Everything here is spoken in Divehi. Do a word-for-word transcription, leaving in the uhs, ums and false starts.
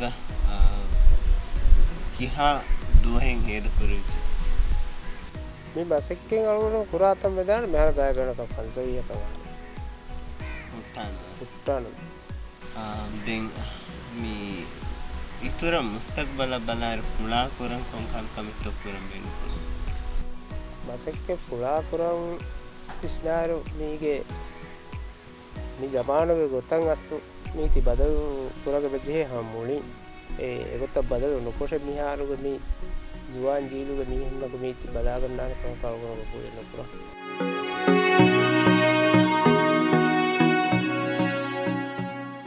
ގ، އާ، ކިހާ ދުވަހެއް ހޭދަ ކުރެވިއްޖެ؟ މި މަސައްކަތް އަޅުގަނޑު ކުރާތަން ވެދާނެ މިހާރު ދާއިރު ގަނޑަކަށް ފަންސަވީހަކަށް ވާނެ. ހުއްޓާނަ. ހުއްޓާނަ. އާ، ދެން މި އިތުރަށް މުސްތަގްބަލަށް ބަލާއިރު ފުޅާ ކުރަން ކޮން ކަންކަމެއްތޯ ކުރަން ބޭނުންކުރަން؟ މަސައްކަތް ފުޅާ ކުރަން ވިސްނާއިރު މީގެ މި ޒަމާނުގެ ގޮތަށް އަސްލު މީތި ބަދަލު ކުރަގެ ބެޖެހޭ ހަމަ މުޅިން. އެ، އެގޮތަށް ބަދަލު ނުކޮށެ މިހާރުގެ މި ޒުވާން ޖީލުގެ މީހުންނަކު މީތި ބަލާގަންނާނެ ކަމަކަށް އަޅުގަނޑު ގަބޫލެއް ނުކުރަން.